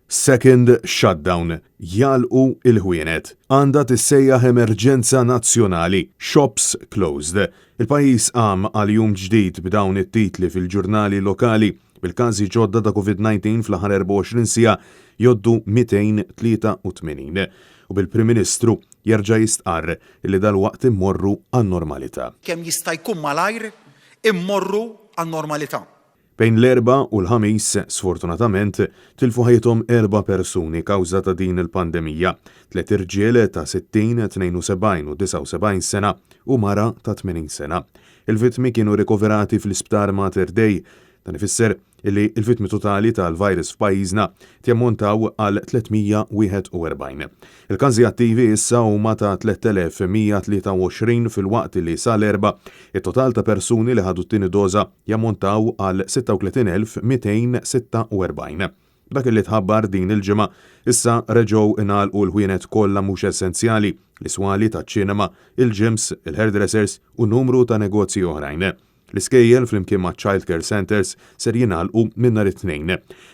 Second shutdown, jagħlqu l-ħwienet. Għandha tissejjaħ emerġenza nazzjonali, shops closed. Il-pajjiż qam għal jum ġdid b'dawn it-titli fil-ġurnali lokali, bil-każi ġodda ta' Covid-19 fl-aħħar 24 siegħa jgħoddu 283. U bil-Prim Ministru jerġa' jistqarr li dalwaqt immorru għan-normalità. Kemm jista' jkun malajr immorru għan-normalità. Bejn l-Erbgħa u l-Ħamis, sfortunatament, tilfu ħajjithom erba' persuni kawża ta' din il-pandemija, tliet irġiel ta' 60, 72 u 79 sena u mara ta' 80 sena. Il-vittmi kienu rikoverati fl-Isptar Mater Dei. Dan ifisser illi l-vittmi totali tal-virus f'pajjiżna jammontaw għal 341. Il-każi attivi issa huma ta' 3,123 filwaqt li sal-Erbgħa, it-total ta' persuni li ħadu t-tieni doża jammontaw għal 36,246. B'dak li tħabbar din il-ġimgħa, issa reġgħu ingħalqu l-ħwienet kollha mhux essenzjali, l-iswali taċ-ċinema, il-gyms, il-hairdressers u numru ta' negozji oħrajn. L-iskejjel flimkien maċ-child care centres ser jingħalqu minn nhar it-Tnejn.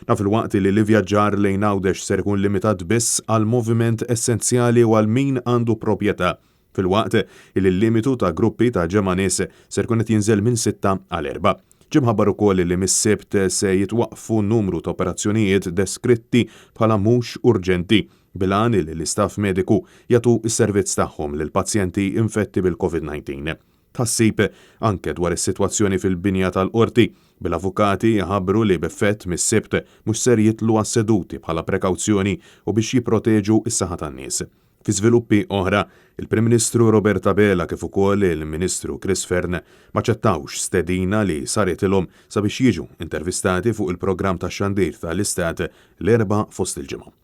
Dan filwaqt li l-ivvjaġġar lejn Għawdex ser ikun limitat biss għal moviment essenzjali u għal min għandu proprjetà, filwaqt li l-limitu ta' gruppi ta' ġemgħa nies ser ikun qed jinżel minn sitta għal erbgħa. Ġie mħabbar ukoll li mis-Sibt se jitwaqqfu numru ta' operazzjonijiet deskritti bħala mhux urġenti bil-għan li l-istaff mediku jagħtu s-servizz tagħhom lill-pazjenti infetti bil-Covid 19. Tħassib anke dwar is-sitwazzjoni fil-binja tal-Qorti, bil-avukati jħabbru li b'effett mis-Sibt mhux ser jidħlu għas-seduti bħala prekawzjoni u biex jipproteġu s-saħħa tan-nies. Fi żviluppi oħra, il-Prim Ministru Robert Abela kif ukoll il-Ministru Chris Fearne m'aċċettawx stedina li saritilhom sabiex jiġu intervistati fuq il-programm tax-xandir tal-Istat l-Erbgħa fost il-ġimgħa.